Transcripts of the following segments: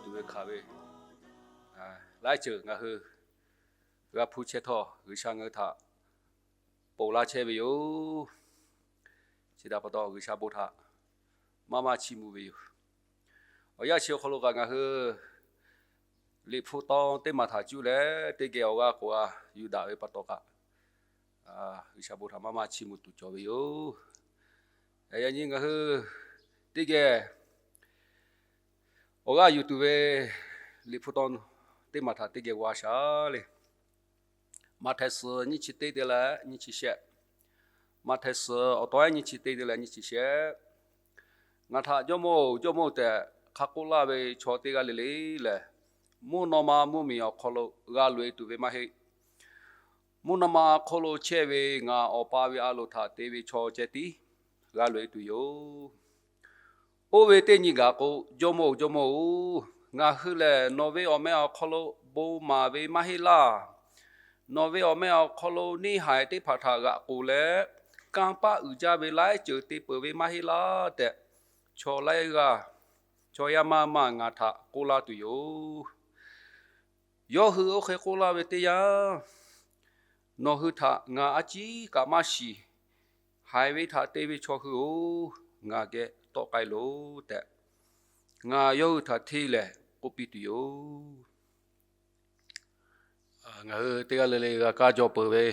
tuˬ ve hkanˍ ve laiˉ ceuˬ ngaˬ hui g'a hpuˇ chehˇ htawˇ, G'uiˬsha ngaˬ hui htaꞈ ponˬ laˇ chehˇ ve yoˬ. Chi htaꞈ pa taw, G'uiˬsha bon htaꞈ maˇ maˇ chiˇ mvuh ve yoˬ. Awˬ yanˇ chi awˬ hk'aw lo kaꞈ ngaˬ hui Liꞈ hpu taw teˇ maˬ htaꞈ cuˇ leh teˇ geh awˬ g'aˇ k'oˍ g'a yuˬ daꞈ ve pa taw kaꞈ, G'uiˬsha bon htaꞈ maˇ maˇ chiˇ mvuh tuˬ cawˬ ve yoˬ. Yaꞈ nyi ngaˬ hui teˇ geh awˬ g'aˇ yuˬ tuˬ ve Liꞈ hpu taw teˇ maˬ htaꞈ teˇ geh g'a shaˍ le. Maꞈhtehˍ suhˍ nyiˇ chi teˇ te leh nyiˇ chi shehˆ. Maꞈhtehˍ suhˍ awˬ taw ehˉ nyiˇ chi teˇ te leh nyiˇ chi shehˆ. Ngaˬ htaꞈ Jawˇmawˇ-oˬ, Jawˇmawˇ-oˬ tehꞈ hk'a k'oˆ laˇ ve chaw teˇ g'aˇ le le lehˬ, mvuhˇ naw ma mvuhˇmiˬ awˬ hk'aw lo g'a loꞈ-e tuˬ ve maˇ heˆ. Mvuhˇ naw ma awˬ hk'aw lo chehˇ ve ngaˬ Awˬ pa ve a loˍ htaꞈ te ve chaw ceh tiˉ g'a loꞈ-e tuˬ yoˬ. Oˇ ve teˇ nyi gaˬ k'o, Jawˇmawˇ-oˬ, Jawˇmawˇ-oˬ, ngaˬ hui lehˬ nawˬ ve awˬ meh awˬ hk'aw lo bon maˍ ve maˇ heˆ laˇ. Nawˬ ve awˬ meh awˬ hk'aw lo neˇ haiˬ teˇ hpaˍ htaꞈ g'aꞈ k'oˍ leh, kanˇ paˆ uiˍ jaˇ ve laiˉ ceuˬ te peuˬ ve maˇ heˆ laˇ tehꞈ, chaw laiˉ g'aˇ, chaw yaˇ maˇ maˇ ngaˬ htaꞈ k'oˆ laˇ tuˬ yoˬ. Yawˇ hui oˇ hk'e k'oˆ laˇ ve teˇ yanˇ, nawˬ hui htaꞈ ngaˬ a ciˉ kaꞈ maˇ shiˍ. Haiˬ ve htaꞈ te ve chaw hui-oˬ, ngaˬ geh tawˆ k'ai loˬ tehꞈ, ngaˬ yawˇ hui htaꞈ hteˇ lehˬ k'oˆ piˇ tuˬ yoˬ. Ngaˬ hui teˇ g'aˇ le le g'a kaˇ jaw peuˬ ve,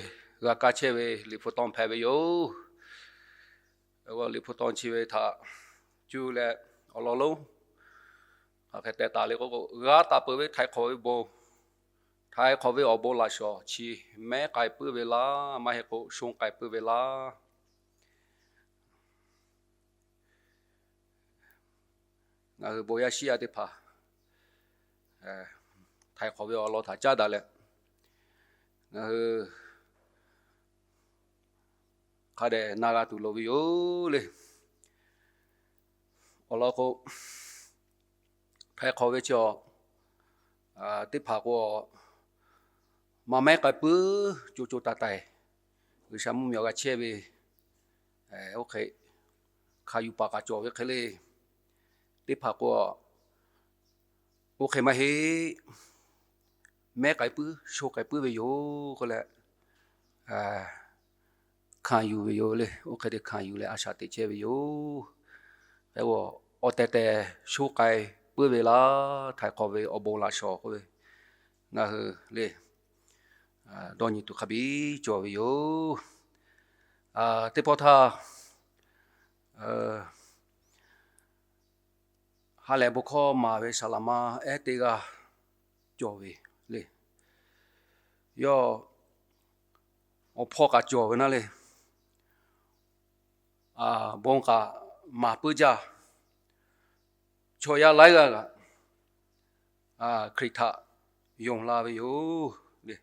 g'a kaˇ chehˇ ve Liꞈ hpu taw hpehꞈ ve yoˬ. Liꞈ hpu taw chi ve htaꞈ cuˇ leh awˬ lawn lonˉ hk'aˬ hk'e teh taˍ le k'o, g'a taˍ peuˬ ve htaiˍ hk'awꞈ ve bon, htaiˍ hk'awꞈ ve awˬ bon laꞈ shawˍ chi mehˉ k'ai puiˉ ve laˇ, maˇ heˆ k'o shonˇ k'ai puiˉ ve laˇ. Ngaˬ hui bon yaˇ shiˉ yaˇ teˇ hpaˍ htaiˍ hk'awꞈ ve awˬ lawn htaꞈ caˉ daꞈ leh, ngaˬ hui hk'a dehꞈ na g'a tuˬ loˍ ve yoˬ le. Awˬ lawn k'o, htaiˍ hk'awꞈ ve chi teˇ hpaˍ k'o, maˇ mehˉ k'ai puiˉ co co taiˍ taiˍ, G'uiˬsha mvuhˇmiˬ awˬ g'a chehˇ ve, oˇ hk'e hkanˍ yuˬ paˍ kaꞈ cawˬ ve hk'e le. Teˇ hpaˍ k'o, oˇ hk'e maˇ heˆ, mehˉ k'ai puiˉ sho k'ai puiˉ ve yoˬ k'oˆ leh, hkanˍ yuˬ ve yoˬ le. Oˇ hk'e te hkanˍ yuˬ leh a shaꞈ teꞈ chehˇ ve yoˬ. Hk'e k'o, awˬ tehˬ tehˬ sho k'ai puiˉ ve laˇ, htaiˍ hk'awꞈ ve awˬ bon laꞈ shawˍ k'oˆ ve, ngaˬ hui le dawˇ nyi tuˬ hk'a biˇ cawˬ ve yoˬ. Teˇ pawˆ htaˇ, ha lehˬ bon hkawˇ maˍ ve saˍlaˍma ehˉ teˇ g'aˇ cawˬ ve le. Yawˇ awˬ hpawˇ kaꞈ cawˬ ve naˉ le. Bon kaꞈ maˍ puiˉ jaˇ. Chaw yaˇ laiˉ g'aˇ kaꞈ Hkriꞈ htaꞈ yonˍ la ve yoˬ le.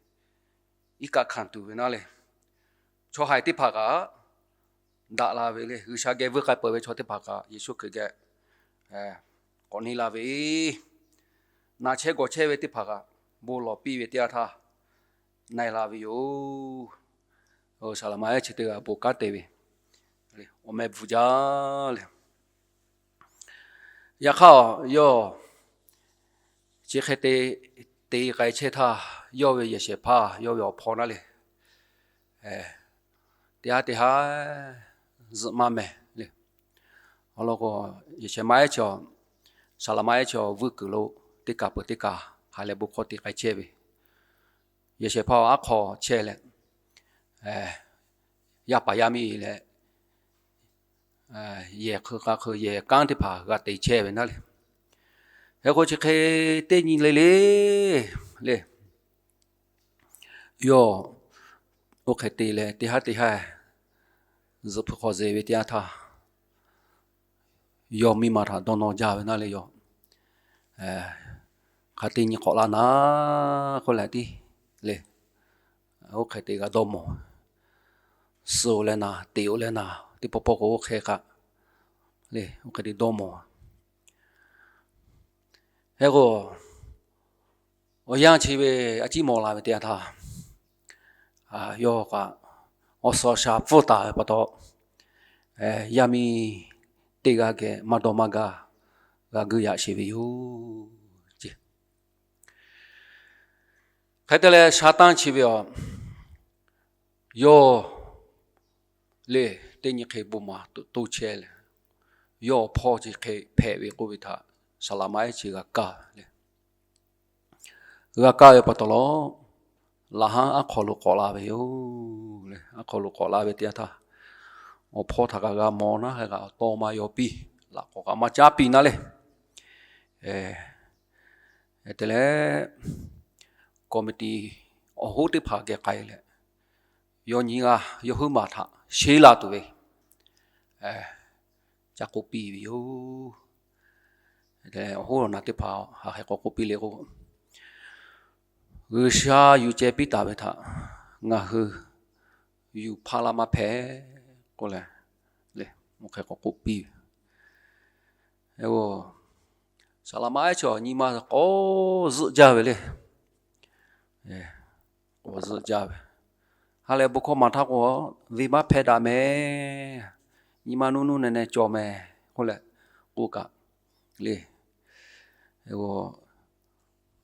Iˉ kaˆ hkanˍ tuˬ ve naˉ le. Chaw haiˬ teˇ hpaˍ kaꞈ daꞈ la ve le. G'uiˬsha geh vuiˇ k'ai peuˬ ve chaw teˇ hpaˍ kaꞈ Yeˍsuˆ Hkriꞈ geh k'awꞈ neˇ la ve, na chehˇ gawˬ chehˇ ve teˇ hpaˍ kaꞈ bon lawˬ piˇ ve teˇ yanˇ htaˇ na-e la ve yoˬ. Saˍlaˍma ehˉ chi teˇ g'aˇ bon kanˉ te ve, awˬ meh bvuhˬ jaˇ le. Yaꞈ hk'aˇ yawˇ chi hk'e te te k'ai chehˇ htaˇ, yawˇ ve yehˬ shehˍ hpaˇ yawˇ ve awˬ hpawˇ naˉ le, teˇ haˉ teˇ haˉ zuhꞈ maˇ meh le. Awˬ lawn k'o, yehˬ shehˍ ma ehˉ chi, saˍlaˍma ehˉ chi vuiˇ kuiˬ lo teˇ kaˬ peuˬ teˇ kaˬ ha lehˬ bon hkawˇ te k'ai chehˇ ve, yehˬ shehˍ hpaˇ aˉ hk'aw chehˇ leh, yaˇ paˍ yaˇ miˇ leh yehˬ hk'eun k'a hk'eun yehˬ kanˉ teˇ hpaˍ g'a te chehˇ ve naˉ le. Hk'e k'o chi hk'e teˇ nyi le le le, yawˇ oˇ hk'e te leh teˇ haˉ teˇ haˉ zuhꞈ hpu hk'aw ze ve teˇ yanˇ htaˇ, yawˇ miˇ ma htaꞈ dawˇ nawˇ jaˇ ve naˉ le. Yawˇ hk'a te nyi k'awꞈ la naˉ k'oˆ leh tiˉ le, oˇ hk'e te g'a dawˇ mawˬ. Suh-oˬ leh naˍ, teꞈ-oˬ leh naˍ, teˇ pawˆ pawˆ k'o oˇ hk'e kaꞈ le, oˇ hk'e te dawˇ mawˬ. Hk'e k'o, awˬ yanˇ chi ve a ciˉ mawˬ la ve teˇ yanˇ htaˇ, yawˇ kaꞈ awˬ suhˍ awˬ shaˍ pfuhˇ taˍ ve pa taw, yaˇ miˇ teˇ g'aˇ geh maˇ dawˇ maˇ gaˇ g'a guiˇ yaꞈ sheˍ ve yoˬ. Hk'e te leh Saˍtanˍ chi ve aˬ, yawˇ le teˇ nyi hk'e bon maˍ to chehˇ leh, yawˇ awˬ hpawˇ chi hk'e hpehꞈ ve k'oˆ ve htaꞈ saˍ laꞈ ma ehˉ chi g'a kaˇ le. G'a kaˇ ve pa taw lawˬ, laꞈ haˉ aˉ hk'aw lo k'awꞈ la ve yoˬ le. Aˉ hk'aw lo k'awꞈ la ve teˇ yanˇ htaˇ, awˬ hpawˇ htaꞈ kaꞈ g'a mawˬ naˉ, hk'e kaꞈ awˬ taw ma yaw piˇ, laꞈ k'awꞈ kaꞈ maˇ caˉ piˇ naˉ le. Te leh, committee awˬ hoˉ teˇ hpaˍ geh k'ai leh, yawˇ nyi g'aˇ yawˇ huiˉ maˬ htaꞈ sheˉ la tuˬ ve ca k'oˆ piˇ ve yoˬ. Awˬ hoˉ awˬ naˬ teˇ hpaˍ hk'aˬ hk'e k'awꞈ k'oˆ piˇ le k'o, G'uiˬsha yuˬ ceh piˇ taˍ ve htaꞈ ngaˬ hui yuˬ hpaˇ laˇ maˇ hpehꞈ k'oˆ leh, le, oˇ hk'e k'awꞈ k'oˆ piˇ ve. Saˍ laꞈ ma ehˉ chi nyi ma k'awꞈ zuhˆ jaˇ ve le. K'awꞈ zuhˆ jaˇ ve. Ha lehˬ bon hkawˇ maˍ htaˇ k'o, venˇbaˆ hpehˇ daꞈ mehˍ, nyi ma nuˇ nuˇ neh neh cawˬ mehˍ k'oˆ leh k'oˆ kaꞈ le,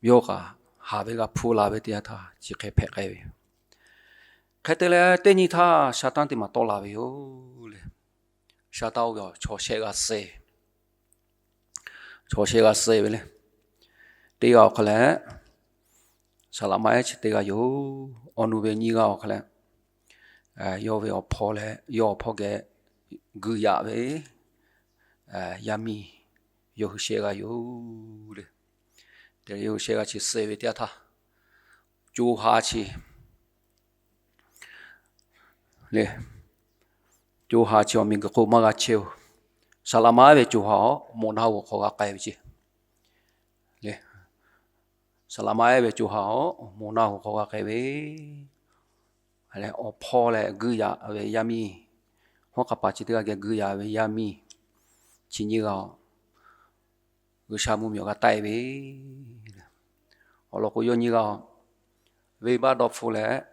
yawˇ kaꞈ haˍ ve g'a hpu la ve teˇ yanˇ htaˇ chi hk'e hpehꞈ k'ai ve. Hk'e te leh teˇ nyi htaˇ Saˍtanˍ teˇ maˬ tawˆ la ve yoˬ le. Saˍtanˍ oˇ ve chaw shehˆ g'aˇ suh, chaw shehˆ g'aˇ suh ve le. Teˇ g'aˇ awˬ hk'aw leh, saˍ laꞈ ma ehˉ chi teˇ g'aˇ yoˬ. Awˬ nu ve nyiˇ g'aˇ awˬ hk'aw leh, yawˇ ve awˬ hpawˇ leh yawˇ awˬ hpawˇ geh guiˬ yaꞈ ve yaˇ miˇ, yawˇ hui shehˆ g'aˇ yoˬ le. Te yawˇ hui shehˆ g'aˇ chi suh ve teˇ yanˇ htaˇ, co ha chi le, co ha chi awˬ miˬguiˬ hk'oˆ maˇ g'a chehˇ-oˬ. Saˍ laꞈ ma ehˉ ve co ha awˬ moˍ naˆ hoꞈ hk'aw g'a k'ai ve ce le. Saˍ laꞈ ma ehˉ ve co ha awˬ moˍ naˆ hoꞈ hk'aw g'a k'ai ve, awˬ hpawˇ leh guiˬ yaꞈ ve yaˇ miˇ, hawˉ hk'a paˍ chi teˇ g'aˇ geh guiˬ yaꞈ ve yaˇ miˇ chi nyiˇ g'aˇ G'uiˬsha mvuhˇmiˬ awˬ g'a taˆ e ve. Awˬ lawn k'o, yawˇ nyiˇ g'aˇ venˇbaˆ dawˇ hpfuhˆ leh,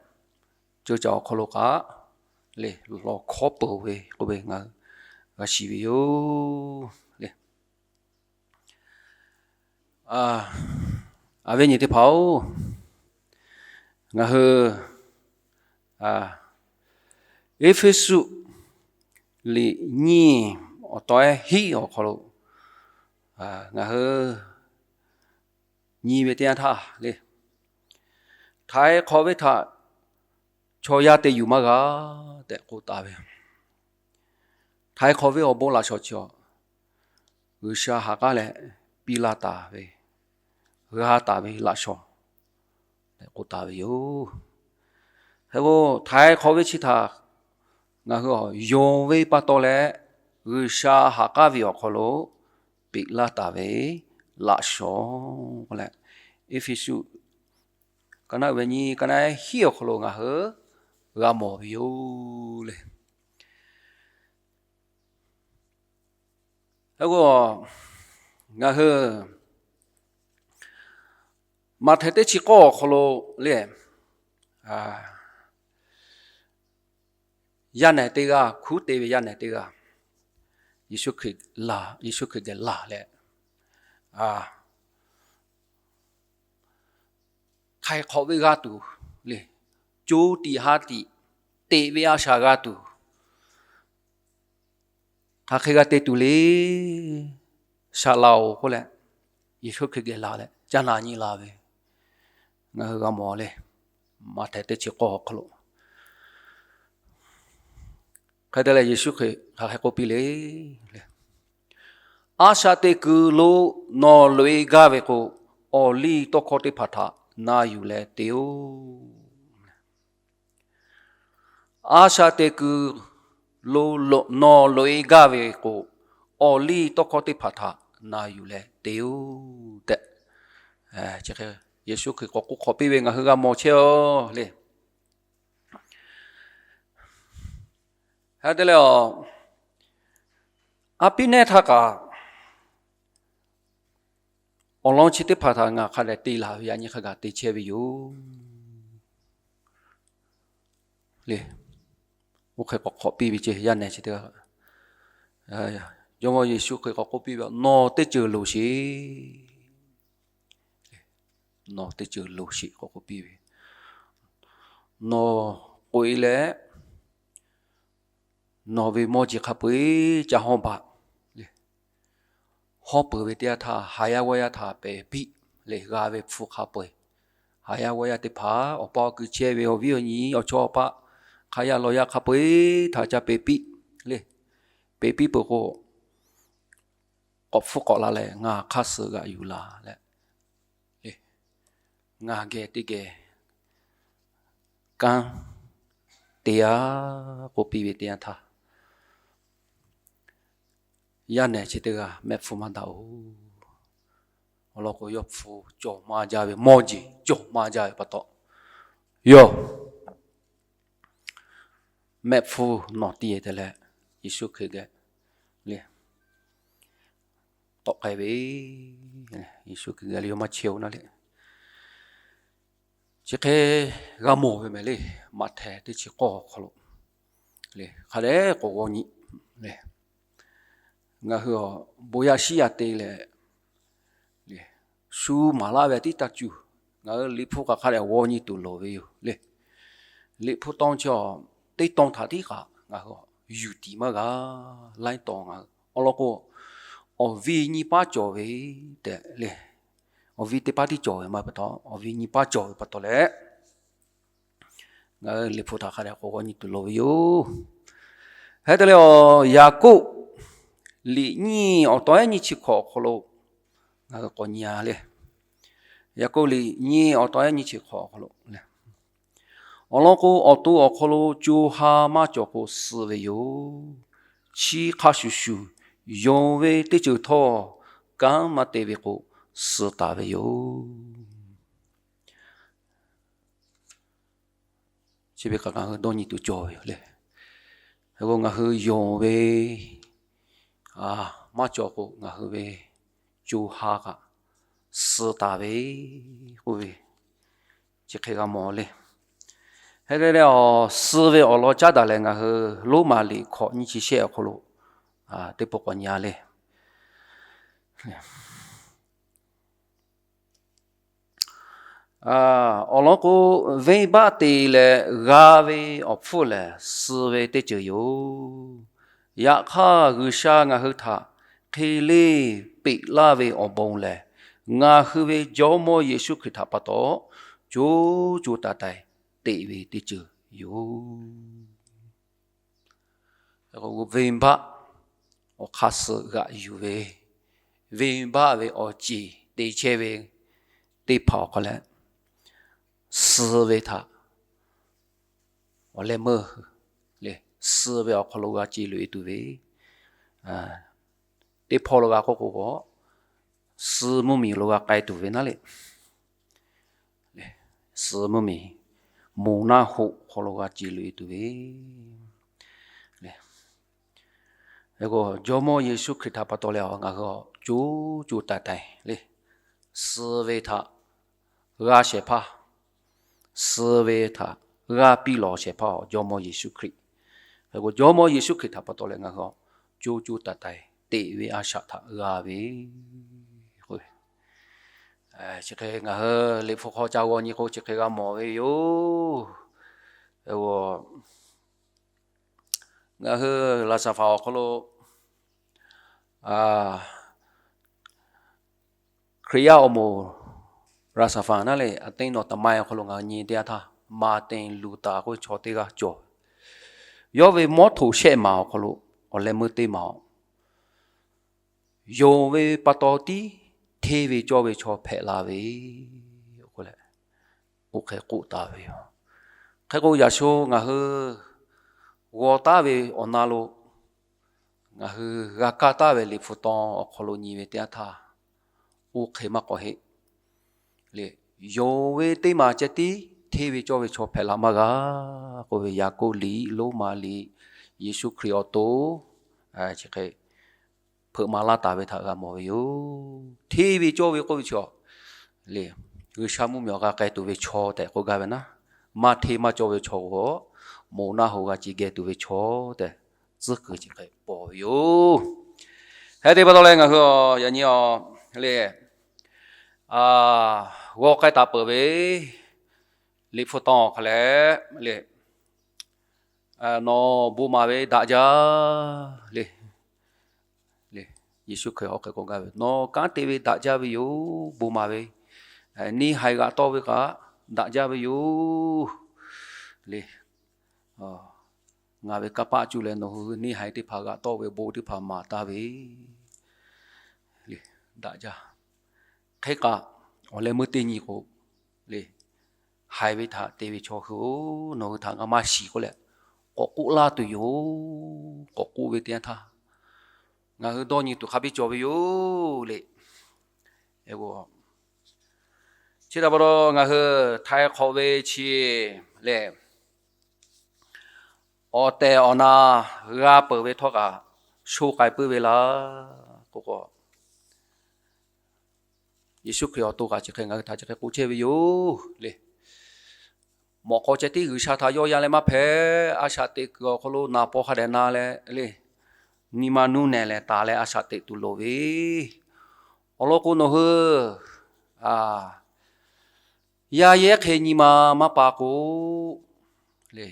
ceuˬ caˬ awˬ hk'aw lo kaꞈ le lawˬ hkawˉ peuˬ ve k'oˆ ve ngaˬ hui g'a shiˍ ve yoˬ le. A ve nyi teˇ hpaˍ-oˬ, ngaˬ hui Eˇfeˇsuꞈ liꞈ nyiˇ awˬ taw ehˉ hiˉ awˬ hk'aw lo ngaˬ hui nyi ve teˇ yanˇ htaˇ le, htaiˍ hk'awꞈ ve htaꞈ chaw yaˇ te yuˬ maˇ g'a tehꞈ k'oˆ taˍ ve. Htaiˍ hk'awꞈ ve awˬ bon laꞈ shawnˍ chi awˬ, G'uiˬsha ha k'aˉ leh piˇ laˇ taˍ ve, g'a taˍ ve laꞈ shawnˍ tehꞈ k'oˆ taˍ ve yoˬ. Hk'e k'o, htaiˍ hk'awꞈ ve chi htaꞈ ngaˬ hui yonˍ ve pa taw leh, G'uiˬsha ha k'aˉ ve awˬ hk'aw lo peꞈ laˇ taˍ ve laꞈ shawnˍ k'oˆ leh, Eˇfeˇsuꞈ ka naˆ ve nyi ka naˆ hiˉ awˬ hk'aw lo ngaˬ hui g'a mawˬ ve yoˬ le. Hk'e k'o, ngaˬ hui Maꞈhtehˍ teˇ chi k'awˇ awˬ hk'aw lo le, yaˇ nehˬ teˇ g'aˇ, hkunˉ te ve yaˇ nehˬ teˇ g'aˇ, Yeˍsuˆ Hkriꞈ geh laˬ leh, htaiˍ hk'awꞈ ve g'a tuˬ le, co tiꞈ ha tiꞈ teꞈ ve a shaꞈ g'a tuˬ, hk'aˬ hk'e g'a te tuˬ le, shaꞈ laˬ-oˬ k'oˆ leh, Yeˍsuˆ Hkriꞈ geh laˬ leh caˇ na nyi la ve, ngaˬ hui g'a mawˬ le. Maꞈhtehˍ teˇ chi k'awˇ awˬ hk'aw lo hk'e te leh Yeˍsuˆ Hkriꞈ hk'aˬ hk'e k'oˆ piˇ le le, A shaꞈ teꞈ kuiˬ lo nawˬ loꞈ-e gaˇ ve k'o, awˬ liˇ tawˇ hkawˇ teˇ hpaˍ htaꞈ na yuˬ leh te-oˬ. A shaꞈ teꞈ kuiˬ lo nawˬ loꞈ-e gaˇ ve k'o, awˬ liˇ tawˇ hkawˇ teˇ hpaˍ htaꞈ na yuˬ leh te-oˬ tehꞈ, Yeˍsuˆ Hkriꞈ k'awꞈ k'oˆ hk'awꞈ piˇ ve ngaˬ hui g'a mawˬ chehˇ-oˬ le. Hk'e te leh, a piˇ nehˇ htaˇ kaꞈ awˬ lawn chi teˇ hpaˍ htaꞈ ngaˬ hk'a dehꞈ te laˬ ve, yaꞈ nyi hk'a gaˬ te chehˇ ve yoˬ le. Oˇ hk'e k'awꞈ hk'awꞈ piˇ ve ce, yaˇ nehˬ chi teˇ g'aˇ. Jawˇmawˇ Yeˍsuˆ Hkriꞈ k'awꞈ k'oˆ piˇ ve, Nawˬ teˇ ceuˬ loˍ sheˍ. Nawˬ teˇ ceuˬ loˍ sheˍ k'awꞈ k'oˆ piˇ ve. Nawˬ k'oꞈ-e leh, nawˬ ve mawˇ jeˬ hk'a peu-eˬ ca hawˇ baˬ le. Hawˉ peuˬ ve teˇ yanˇ htaˇ, haˍ yaˇ g'awˇ yaˇ htaꞈ pehˬ piˇ le. G'a ve hpu hk'a peu-eˬ, haˍ yaˇ g'awˇ yaˇ teˇ hpaˍ, awˬ pa awˬ kuiˬ chehˇ ve awˬ viˉ awˬ nyi awˬ chawˇ awˬ paˆ, hk'a yaˇ law yaˇ hk'a peu-eˬ htaꞈ ca pehˬ piˇ le. Pehˬ piˇ peuˬ k'o, k'awꞈ hpfuhˇ k'awꞈ la leh ngaˬ hk'aˇ suh g'aꞈ yuˬ laˬ leh, ngaˬ geh teˇ geh kanˉ te-a k'oˆ piˇ ve teˇ yanˇ htaˇ, yaˇ nehˬ chi teˇ g'aˇ mehˆ hpfuhˇ maˇ daꞈ-oˬ. Awˬ lawn k'o, yawˇ hpu cawˬ maˇ jaˇ ve, mawˇ jeˬ cawˬ maˇ jaˇ ve pa taw, yawˇ mehˆ hpfuhˇ nawˬ tiˇ-e te leh, Yeˍsuˆ Hkriꞈ geh le tawˆ k'ai ve. Yeˍsuˆ Hkriꞈ geh le yawˇ maˇ chehˇ-oˬ naˉ le. Chi hk'e g'a mawˬ ve mehˍ le. Maꞈhtehˍ teˇ chi k'awˇ awˬ hk'aw lo le, hk'a dehꞈ k'awꞈ g'aw nyi le. Ngaˬ hui awˬ bon yaˇ shiˉ yaˇ te leh, shu maˍ laˇ ve tiˉ taˇ cuˬ, ngaˬ hui liꞈ hpu kaꞈ hk'a dehꞈ g'aw nyi tuˬ loˍ ve yoˬ le. Liꞈ hpu tawˇ chi teˇ tawˇ htaꞈ tiˉ kaꞈ ngaˬ hui yuˬ tiˍ maˇ g'a. Laiˉ tawˍ ngaˬ hui awˬ lawn k'o, awˬ viˉ nyiˇ paˉ cawˬ ve tehꞈ le. Awˬ viˉ teˇ paˉ tiˉ cawˬ ve maˇ pa taw, awˬ viˉ nyiˇ paˉ cawˬ ve pa taw leh, ngaˬ hui liꞈ hpu htaꞈ hk'a dehꞈ k'awꞈ g'aw nyi tuˬ loˍ ve yoˬ. Hk'e te leh, Yaˍkoˆ liꞈ nyiˇ awˬ taw ehˉ nyiˇ chi hkawꞈ awˬ hk'aw lo ngaˬ hui k'awꞈ nyi-a le. Yaˍkoˆ liꞈ nyiˇ awˬ taw ehˉ nyiˇ chi hkawꞈ awˬ hk'aw lo le, awˬ lawn k'o, awˬ to awˬ hk'aw lo co ha maˇ cawˬ k'o, suh ve yoˬ. Chi hk'a shuˍ shuˍ, yonˍ ve teˇ ceuˬ htawˇ kanˉ maˇ te ve k'o, suh taˍ ve yoˬ. Chi ve kaꞈ ngaˬ hui dawˇ nyi tuˬ cawˬ ve yoˬ le. Hk'e k'o, ngaˬ hui yonˍ ve maˇ cawˬ k'o, ngaˬ hui ve co ha kaꞈ suh taˍ ve k'oˆ ve, chi hk'e g'a mawˬ le. Hk'e te leh, suh ve awˬ lawn caˉ daꞈ leh ngaˬ hui Roˉmaꞈ liꞈ hkawꞈ nyiˇ chi shehˆ awˬ hk'aw lo teˇ pawˆ k'awꞈ nyi-a le. Awˬ lawn k'o, venˇbaˆ te leh g'a ve awˬ hpfuhˇ lehˬ, suh ve teˇ ceuˬ yoˬ. Yaꞈ hk'aˇ, G'uiˬsha ngaˬ hui htaꞈ hk'e leˇ peꞈ laˇ ve awˬ bon lehˬ, ngaˬ hui ve Jawˇmawˇ Yeˍsuˆ Hkriꞈ htaꞈ pa taw, co co taiˍ taiˍ teꞈ ve teˇ ceuˬ yoˬ. Venˇbaˆ awˬ hk'aˇ suh g'aꞈ yuˬ ve, venˇbaˆ ve awˬ ceˬ te chehˇ ve teˇ hpaˍ awˬ hk'aw leh, suh ve htaꞈ awˬ leh meuˇ le, suh ve awˬ hk'aw lo g'a ce loꞈ-e tuˬ ve, teˇ hpawˇ lo g'a k'oˆ k'o, suh mvuhˇmiˬ lo g'a k'ai tuˬ ve naˉ le. Suh mvuhˇmiˬ, moˬ naˆ hoꞈ hk'aw lo g'a ce loꞈ-e tuˬ ve. Hk'e k'o, Jawˇmawˇ Yeˍsuˆ Hkriꞈ htaꞈ pa taw leh ngaˬ hui co co taiˍ taiˍ le, suh ve htaꞈ g'a shehˍ hpaˇ, suh ve htaꞈ g'a piˇ lawˬ shehˍ hpaˇ Jawˇmawˇ Yeˍsuˆ Hkriꞈ. Hk'e k'o, Jawˇmawˇ Yeˍsuˆ Hkriꞈ htaꞈ pa taw leh ngaˬ hui co co taiˍ taiˍ teꞈ ve a shaꞈ htaꞈ g'a ve k'o, chi hk'e ngaˬ hui liꞈ hpu hk'aw ca g'aw nyi k'o, chi hk'e g'a mawˬ ve yoˬ. Ngaˬ hui Laˍzaˍvaˍ awˬ hk'aw lo Hkriꞈ yaˇ awˬ moˍ Laˍzaˍvaˍ naˉ leh, aꞈ teˇ nawˬ taˍ ma awˬ hk'aw lo ngaˬ hui nyi teˇ yanˇ htaˇ, Maˍtiˍ Luˍtaˍ k'oˆ ve chaw teˇ g'aˇ cawˬ. Yawˇ ve mawˉ htoꞈ shehˆ maˬ awˬ hk'aw lo awˬ leh meuˇ teˇ maˬ, yonˍ ve pa taw tiˉ hteˇ ve cawˇ ve chaw hpehꞈ la ve k'oˆ leh, oˇ hk'e k'oˆ taˍ ve yoˬ. Hk'e k'o, yaꞈ shu ngaˬ hui g'aw taˉ ve awˬ na lo ngaˬ hui g'a kaˇ taˉ ve liꞈ hpu taw awˬ hk'aw lo nyi ve teˇ yanˇ htaˇ, oˇ hk'e maˇ k'awꞈ heˆ le. Yonˍ ve teˇ maˬ ceh tiˉ hteˇ ve cawˇ ve chaw hpehꞈ la maˇ g'a k'oˆ ve, Yaˍkoˆ liꞈ, Roˉmaꞈ liꞈ, Yeˍsuˆ Hkriꞈ awˬ to chi hk'e hpeuꞈ maˍ laˇ taˍ ve htaꞈ g'a mawˬ ve yoˬ. Hteˇ ve cawˇ ve k'oˆ ve chaw le, G'uiˬsha mvuhˇmiˬ awˬ g'a k'ai tuˬ ve chaw tehꞈ k'oˆ gaˇ ve naˉ, maˇ hteˇ maˇ cawˇ ve chaw k'o, moˬ naˆ hoꞈ g'a ce geh tuˬ ve chaw tehꞈ tcuhˉ kuiˬ chi hk'e pawˬ ve yoˬ. Hk'e te pa taw leh ngaˬ hui yaꞈ nyi le, g'aw k'ai taˍ peuˬ ve Liꞈ hpu tawˇ hk'a lehˬ le, nawˬ bon maˍ ve daꞈ jaˇ le. Yeˍsuˆ Hkriꞈ awˬ hk'e k'oˆ gaˇ ve, nawˬ kanˉ te ve daꞈ jaˇ ve yoˬ. Bon maˍ ve, neˇ haiˬ g'aꞈ tawˆ ve kaꞈ daꞈ jaˇ ve yoˬ le. Ngaˬ ve kanˇ paˆ cuˇ leh nawˬ hui neˇ haiˬ teˇ hpaˍ g'aꞈ tawˆ ve bon teˇ hpaˍ maˍ taˍ ve le, daꞈ jaˇ. Hk'e kaꞈ awˬ leh meuˇ teˇ nyi k'o le, haiˬ ve htaꞈ te ve chaw hui-oˬ, nawˬ hui htaꞈ ngaˬ maˇ shiˍ k'oˆ leh k'awꞈ k'oˆ laˇ tuˬ yoˬ. K'awꞈ k'oˆ ve teˇ yanˇ htaˇ ngaˬ hui dawˇ nyi tuˬ hk'a biˇ cawˬ ve yoˬ le. Chi htaꞈ pa taw ngaˬ hui htaiˍ hk'awꞈ ve chi lehˬ, awˬ tehˬ awˬ na g'a peuˬ ve htawˇ kaꞈ sho k'ai puiˉ ve laˇ k'oˆ k'o, Yeˍsuˆ Hkriꞈ awˬ to kaꞈ chi hk'e ngaˬ hui htaꞈ chi hk'e k'oˆ chehˇ ve yoˬ le. Mawꞈ k'aw ceh tiˉ G'uiˬsha htaꞈ yawˆ yan leh maˇ hpehꞈ. A shaꞈ teꞈ kuiˬ awˬ hk'aw lo naˍ paw hk'a dehꞈ na leh le, nyi ma nuˇ nehˬ leh taˍ leh a shaꞈ teꞈ tuˬ loˍ ve. Awˬ lawn k'o nawˬ hui yaˇ yehˉ hk'e nyi ma maˇ pa k'o le,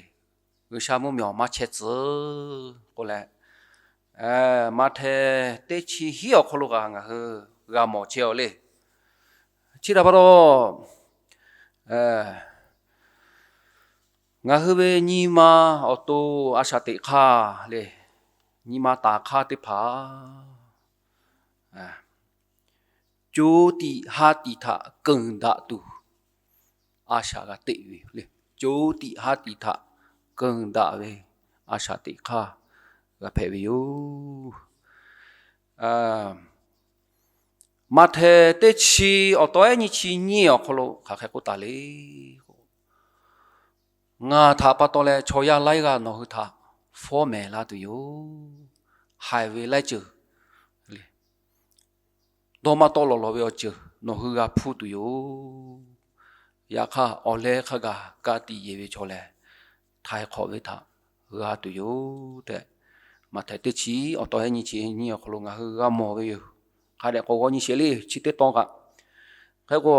G'uiˬsha mvuhˇmiˬ awˬ maˇ chehˇ tcuh k'oˆ leh, Maꞈhtehˍ teˇ chi hiˉ awˬ hk'aw lo kaꞈ ngaˬ hui g'a mawˬ chehˇ-oˬ le. Chi htaꞈ pa taw ngaˬ hui ve nyi ma awˬ to a shaꞈ teꞈ hk'aˇ le, nyi ma taˍ hk'aˇ teˇ hpaˍ co tiꞈ ha tiꞈ htaꞈ keunˍ daꞈ tuˬ a shaꞈ g'a teꞈ ve yoˬ le. Co tiꞈ ha tiꞈ htaꞈ keunˍ daꞈ ve a shaꞈ teꞈ hk'aˇ g'a hpehꞈ ve yoˬ. Maꞈhtehˍ teˇ chi awˬ taw ehˉ nyiˇ chi nyiˇ awˬ hk'aw lo hk'aˬ hk'e k'oˆ taˍ le. Ngaˬ htaꞈ pa taw leh chaw yaˇ laiˉ g'aˇ nawˬ hui htaꞈ fawˉ mehˍ laˇ tuˬ yoˬ. Haiˬ ve laiˉ ceuˬ le, dawˇ maˇ tawˆ lawˬ lawˬ ve awˬ ceuˬ nawˬ hui g'a hpuˇ tuˬ yoˬ. Yaꞈ hk'aˇ awˬ leh hk'a gaˬ ka tiꞈ yeˬ ve chaw lehˬ, htaiˍ hk'awꞈ ve htaꞈ g'a tuˬ yoˬ tehꞈ, Maꞈhtehˍ teˇ chi awˬ taw ehˉ nyiˇ chi nyiˇ awˬ hk'aw lo ngaˬ hui g'a mawˬ ve yoˬ. Hk'a dehꞈ k'awꞈ g'awˇ nyi sheˍ le. Chi teˇ tawn kaꞈ hk'e k'o,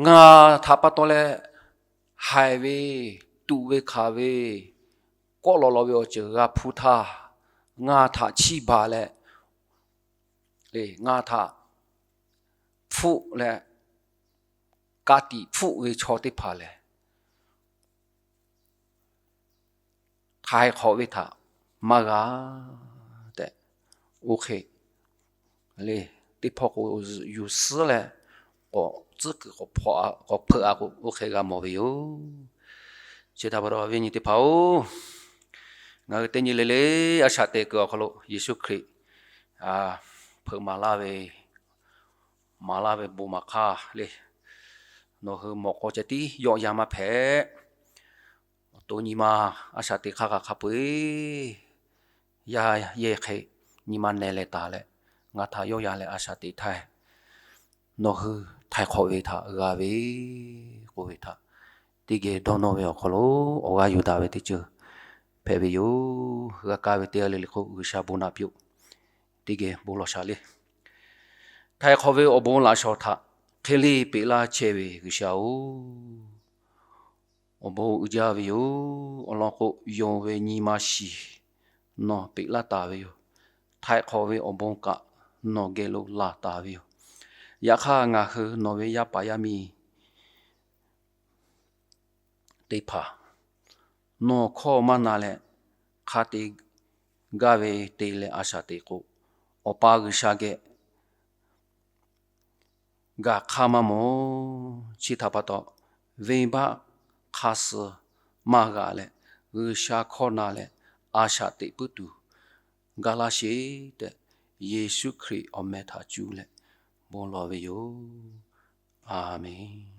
ngaˬ htaꞈ pa taw leh haiˬ ve, tuꞈ ve hkanˍ ve, kawˆ lawˬ lawˬ ve awˬ ceuˬ g'a hpuˇ htaˇ, ngaˬ htaꞈ chiˇ baˬ leh, ngaˬ htaꞈ hpfuhˆ leh ka tiꞈ hpfuhˆ ve chaw teˇ hpaˍ lehˬ, htaiˍ hk'awꞈ ve htaꞈ maˇ g'a tehꞈ, oˇ hk'e le, teˇ hpawˇ k'o yuˬ suhˉ leh k'awꞈ tcuhˉ kuiˬ k'awꞈ hpeuꞈ-a k'o, oˇ hk'e g'a mawˬ ve yoˬ. Chi htaꞈ pa taw viˉ nyi teˇ hpaˍ-oˬ, ngaˬ hui teˇ nyi le le a shaꞈ teꞈ kuiˬ awˬ hk'aw lo Yeˍsuˆ Hkriꞈ hpeuꞈ maˍ laˇ ve, maˍ laˇ ve bon maˍ hk'aˇ le, nawˬ hui mawꞈ k'aw ceh tiˉ yawˆ yan maˇ hpehꞈ. Awˬ to nyi ma a shaꞈ teꞈ hk'aˇ kaꞈ hk'a peu-eˬ yaˇ yehˬ hk'e nyi ma nehˬ leh taˍ leh, ngaˬ htaꞈ yawˆ yan leh a shaꞈ teꞈ htaˇ, nawˬ hui htaiˍ hk'awꞈ ve htaꞈ g'a ve k'oˆ ve htaꞈ teˇ geh dawˇ nawˇ ve awˬ hk'aw lo awˬ g'aˇ yuˬ daꞈ ve teˇ ceuˬ hpehꞈ ve yoˬ. G'a kaˇ ve teˇ g'aˇ le le k'o, G'uiˬsha bon naꞈ piˇ-oˆ. Teˇ geh bon lawˬ shaˍ le. Htaiˍ hk'awꞈ ve awˬ bon laꞈ shawnˍ htaꞈ hk'e le peꞈ laˇ chehˇ ve G'uiˬsha-oˬ, awˬ bon uiˍ jaˇ ve yoˬ. Awˬ lawn k'o, yonˍ ve nyi ma shiˍ nawˬ peꞈ laˇ taˍ ve yoˬ. Htaiˍ hk'awꞈ ve awˬ bon kaꞈ nawˬ geh lo laˬ taˍ ve yoˬ. Yaꞈ hk'aˇ, ngaˬ hui nawˬ ve yaˇ paˍ yaˇ miˇ teˇ hpaˍ nawˬ hkawˇ maˇ na leh, hk'a te gaˇ ve te leh a shaꞈ teꞈ k'o, Awˬ pa G'uiˬsha geh gaˬ hk'aˇ maˇ mawˬ. Chi htaꞈ pa taw, venˇbaˆ hk'a suh maˇ g'a leh, G'uiˬsha hkawˇ na leh a shaꞈ teꞈ puiˉ tuˬ gaˬ laˇ sheˍ tehꞈ, Yeˍsuˆ Hkriꞈ awˬ meh htaꞈ cuˇ leh bon lawˬ ve yoˬ. A menˍ.